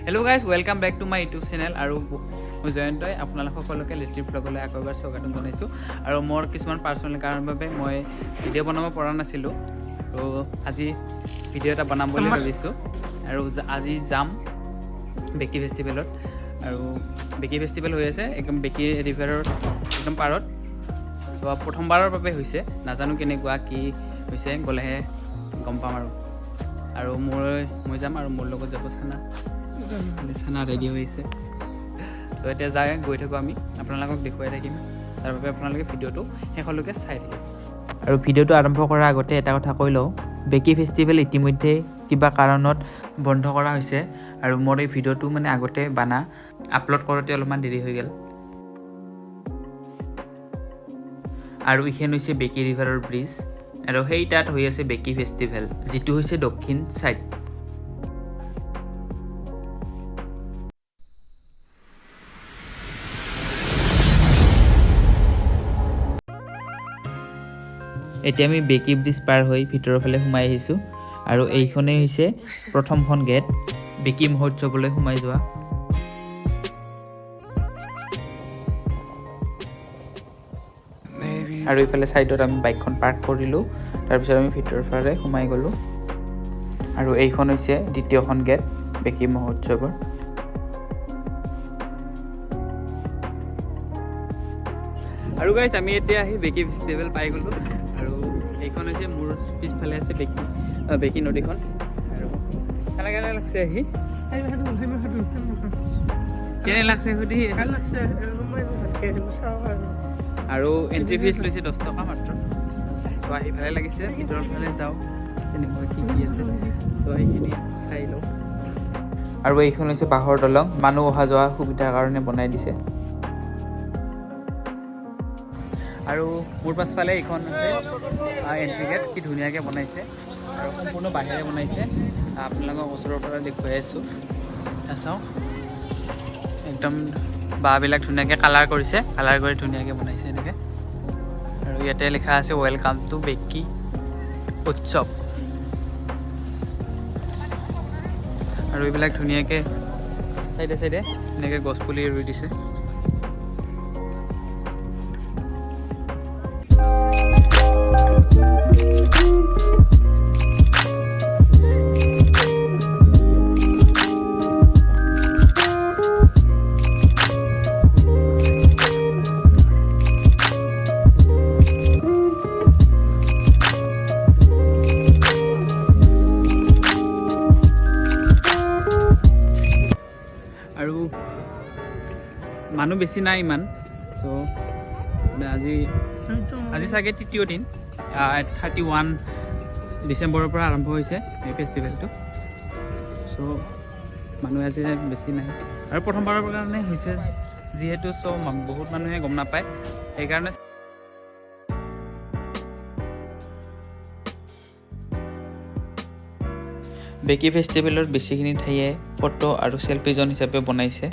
Hello guys, welcome back to my YouTube channel. আৰু মই জয়ন্তই আপোনালোক সকলোকে লিটিল ভ্লগলৈ আকৌ এবাৰ স্বাগতম জনাইছোঁ। আৰু মোৰ কিছুমান পাৰ্চনেল কাৰণৰ বাবে মই ভিডিঅ' বনাব পৰা নাছিলোঁ আৰু আজি ভিডিঅ' এটা বনাম বুলি ভাবিছোঁ। আৰু আজি যাম বেকী ফেষ্টিভেলত। আৰু বেকী ফেষ্টিভেল হৈ আছে একদম বেকী ৰিভাৰৰ একদম পাৰত। চ' প্ৰথমবাৰৰ বাবে হৈছে, নাজানো কেনেকুৱা কি হৈছে, গ'লেহে গম পাম। আৰু মই যাম আৰু মোৰ লগত যাব চানা। চানা ৰেডি হৈ আছে। চ' এতিয়া যাই গৈ থাকোঁ আমি, আপোনালোকক দেখুৱাই থাকিম। তাৰ বাবে আপোনালোকে ভিডিঅ'টো শেষলৈকে চাই থাকিব। আৰু ভিডিঅ'টো আৰম্ভ কৰাৰ আগতে এটা কথা কৈ লওঁ, বেকী ফেষ্টিভেল ইতিমধ্যে কিবা কাৰণত বন্ধ কৰা হৈছে। আৰু মোৰ এই ভিডিঅ'টো মানে আগতে বানা, আপলোড কৰোঁতে অলপমান দেৰি হৈ গ'ল। আৰু এইখন হৈছে বেকী ৰিভাৰৰ ব্ৰিজ আৰু সেই তাত হৈ আছে বেকী ফেষ্টিভেল, যিটো হৈছে দক্ষিণ ছাইড। এতিয়া আমি বেকী ব্ৰিজ পাৰ হৈ ভিতৰৰ ফালে সোমাই আহিছোঁ আৰু এইখনেই হৈছে প্ৰথমখন গেট বেকী মহোৎসৱলৈ সোমাই যোৱা। আৰু ইফালে ছাইডত আমি বাইকখন পাৰ্ক কৰিলোঁ, তাৰপিছত আমি ভিতৰৰ ফালে সোমাই গ'লোঁ। আৰু এইখন হৈছে দ্বিতীয়খন গেট বেকী মহোৎসৱৰ। আৰু গাইজ, আমি এতিয়া আহি বেকী ফেষ্টিভেল পাই গ'লোঁ। আৰু এইখন হৈছে, মোৰ পিছফালে আছে বেকী নদীখন। আৰু কেনে কেনে লাগছে আহি, কেনে লাগছে সুধি। ভাল লাগছে। আৰু এণ্ট্ৰি ফিজ লৈছে 10 টকা মাত্ৰ। চ' আহি ভালে লাগিছে। ভিতৰৰ ফালে যাওঁ, কেনেকুৱা কি কি আছে, চ' সেইখিনি চাই লওঁ। আৰু এইখন হৈছে বাঁহৰ দলং, মানুহ অহা যোৱা সুবিধাৰ কাৰণে বনাই দিছে। আৰু মোৰ পাছফালে এইখন আছে এণ্ট্ৰি গেট। কি ধুনীয়াকৈ বনাইছে আৰু সম্পূৰ্ণ বাঁহেৰে বনাইছে। আপোনালোকক ওচৰৰ পৰা দেখুৱাই আছোঁ। এয়া চাওক, একদম বাঁহবিলাক ধুনীয়াকৈ কালাৰ কৰিছে, কালাৰ কৰি ধুনীয়াকৈ বনাইছে এনেকৈ। আৰু ইয়াতে লিখা আছে welcome to বেকী উৎসৱ। আৰু এইবিলাক ধুনীয়াকৈ চাইডে চাইডে এনেকৈ গছ পুলি ৰুই দিছে। আৰু মানুহ বেছি নাই ইমান। চ' আজি চাগে তৃতীয় দিন। 31 ডিচেম্বৰৰ পৰা আৰম্ভ হৈছে এই ফেষ্টিভেলটো। চ' মানুহ আজি বেছি নাই আৰু প্ৰথমবাৰৰ কাৰণে হৈছে যিহেতু, চ' বহুত মানুহে গম নাপায় সেইকাৰণে। বেকী ফেষ্টিভেলত বেছিখিনি ঠাইয়ে ফটো আৰু চেলফি জ'ন হিচাপে বনাইছে।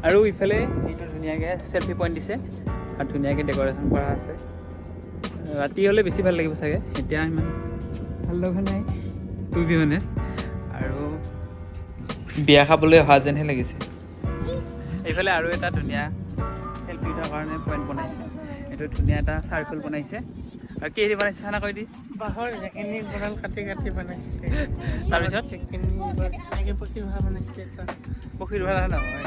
আৰু ইফালে এইটো ধুনীয়াকৈ চেলফি পইণ্ট দিছে আৰু ধুনীয়াকৈ ডেক'ৰেশ্যন কৰা আছে। ৰাতি হ'লে বেছি ভাল লাগিব চাগে, এতিয়া ইমান ভাল লগা নাই টু বি অনেষ্ট। আৰু বিয়া খাবলৈ অহা যেনহে লাগিছে। এইফালে আৰু এটা ধুনীয়া চেলফি উঠাৰ কাৰণে পইণ্ট বনাইছে। এইটো ধুনীয়া এটা চাৰ্কল বনাইছে। আৰু কি হেৰি বনাইছে চানা কৈ দি। বাঁহৰ যিখিনি গঁৰাল কাটি কাটি বনাইছে। তাৰপিছত? যিখিনি এনেকে পকী বাঁহ বনাইছে এটা। পখীৰ ভাড়া নহয়।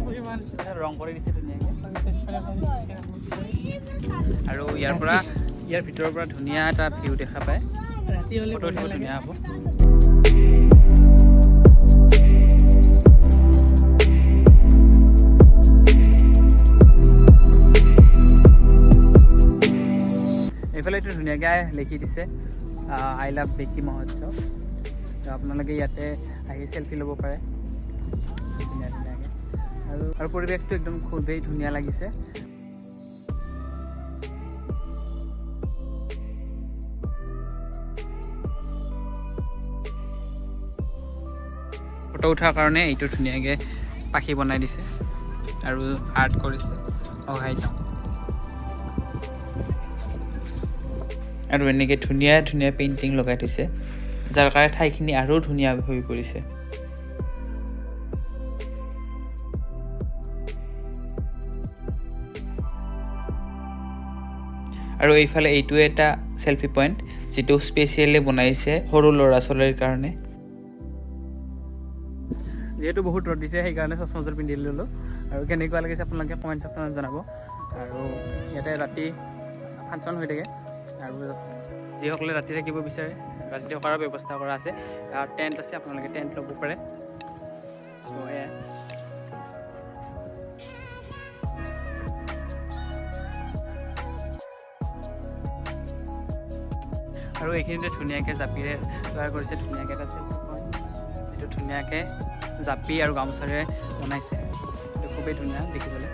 পকী বাঁহ নিচিনা। ৰং কৰি দিছে ধুনীয়াকৈ। পিছফালে কৰি দিছে, ৰং কৰি। আৰু ইয়াৰ পৰা, ইয়াৰ ভিতৰৰ পৰা ধুনীয়া এটা ভিউ দেখা পায়। ৰাতি হ'লে ফটো উঠিব বঢ়িয়া লাগে। ধুনীয়া হ'ব। এইফালে এইটো ধুনীয়াকৈ লিখি দিছে I love বেকী মহোৎসৱ। তো আপোনালোকে ইয়াতে আহি চেলফি ল'ব পাৰে ধুনীয়া ধুনীয়াকৈ। আৰু পৰিৱেশটো একদম খুবেই ধুনীয়া লাগিছে। ফটো উঠাৰ কাৰণে এইটো ধুনীয়াকৈ পাখি বনাই দিছে আৰু আৰ্ট কৰিছে সহায় যাওঁ। আৰু এনেকৈ ধুনীয়া ধুনীয়া পেইণ্টিং লগাই থৈছে, যাৰ কাৰণে ঠাইখিনি আৰু ধুনীয়া হৈ পৰিছে। আৰু এইফালে এইটো এটা চেলফি পইণ্ট, যিটো স্পেচিয়েলি বনাইছে সৰু ল'ৰা ছোৱালীৰ কাৰণে। যিহেতু বহুত ৰ'দ দিছে, সেইকাৰণে চশমাযোৰ পিন্ধি ল'লোঁ। আৰু কেনেকুৱা লাগিছে আপোনালোকে কমেণ্ট ছেকশ্যনত জনাব। আৰু ইয়াতে ৰাতি ফাংচন হৈ থাকে আৰু যিসকলে ৰাতি থাকিব বিচাৰে, ৰাতি থকাৰো ব্যৱস্থা কৰা আছে। টেণ্ট আছে, আপোনালোকে টেণ্ট ল'ব পাৰে। চ' এয়াই। আৰু এইখিনিতে ধুনীয়াকৈ জাপিৰে তৈয়াৰ কৰিছে ধুনীয়াকৈ এটা চেলফি পইণ্ট। এইটো ধুনীয়াকৈ জাপি আৰু গামোচাৰে বনাইছে। এইটো খুবেই ধুনীয়া দেখিবলৈ।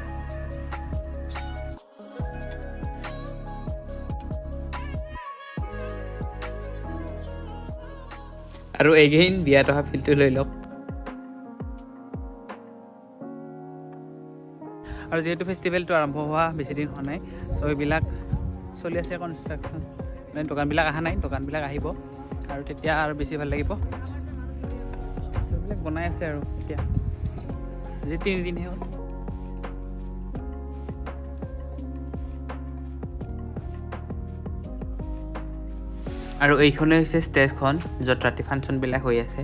আৰু এগেইন বিয়াত অহা ফিলটো লৈ লওক। আৰু যিহেতু ফেষ্টিভেলটো আৰম্ভ হোৱা বেছি দিন হোৱা নাই, চ' এইবিলাক চলি আছে কনষ্ট্ৰাকশ্যন, মানে দোকানবিলাক অহা নাই। দোকানবিলাক আহিব আৰু তেতিয়া আৰু বেছি ভাল লাগিব। এইবিলাক বনাই আছে আৰু এতিয়া আজি 3 দিনহে হ'ল। আৰু এইখনেই হৈছে ষ্টেজখন, য'ত ৰাতি ফাংচনবিলাক হৈ আছে।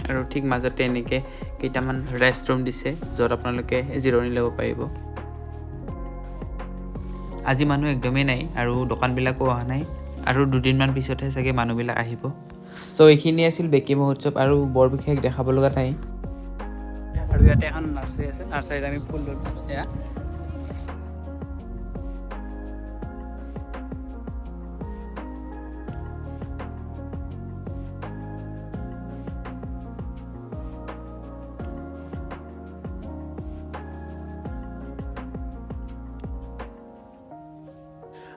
আৰু ঠিক মাজতে এনেকৈ কেইটামান ৰেষ্ট ৰুম দিছে, য'ত আপোনালোকে জিৰণি ল'ব পাৰিব। আজি মানুহ একদমেই নাই আৰু দোকানবিলাকো অহা নাই আৰু দুদিনমান পিছতহে চাগে মানুহবিলাক আহিব। চ' এইখিনি আছিল বেকী মহোৎসৱ আৰু বৰ বিশেষ দেখাব লগা নাই। আৰু ইয়াতে এখন নাৰ্চাৰী আছে। নাৰ্চাৰীত আমি ফুল ৰুলোঁ এয়া।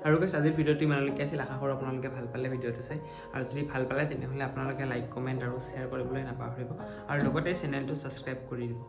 আৰু গাইছ, আজিৰ ভিডিঅ'টো ইমানলৈকে আছিল। আশা কৰোঁ আপোনালোকে ভাল পালে ভিডিঅ'টো চাই। আৰু যদি ভাল পালে, তেনেহ'লে আপোনালোকে লাইক, কমেণ্ট আৰু শ্বেয়াৰ কৰিবলৈ নাপাহৰিব আৰু লগতে চেনেলটো ছাবস্ক্ৰাইব কৰি দিব।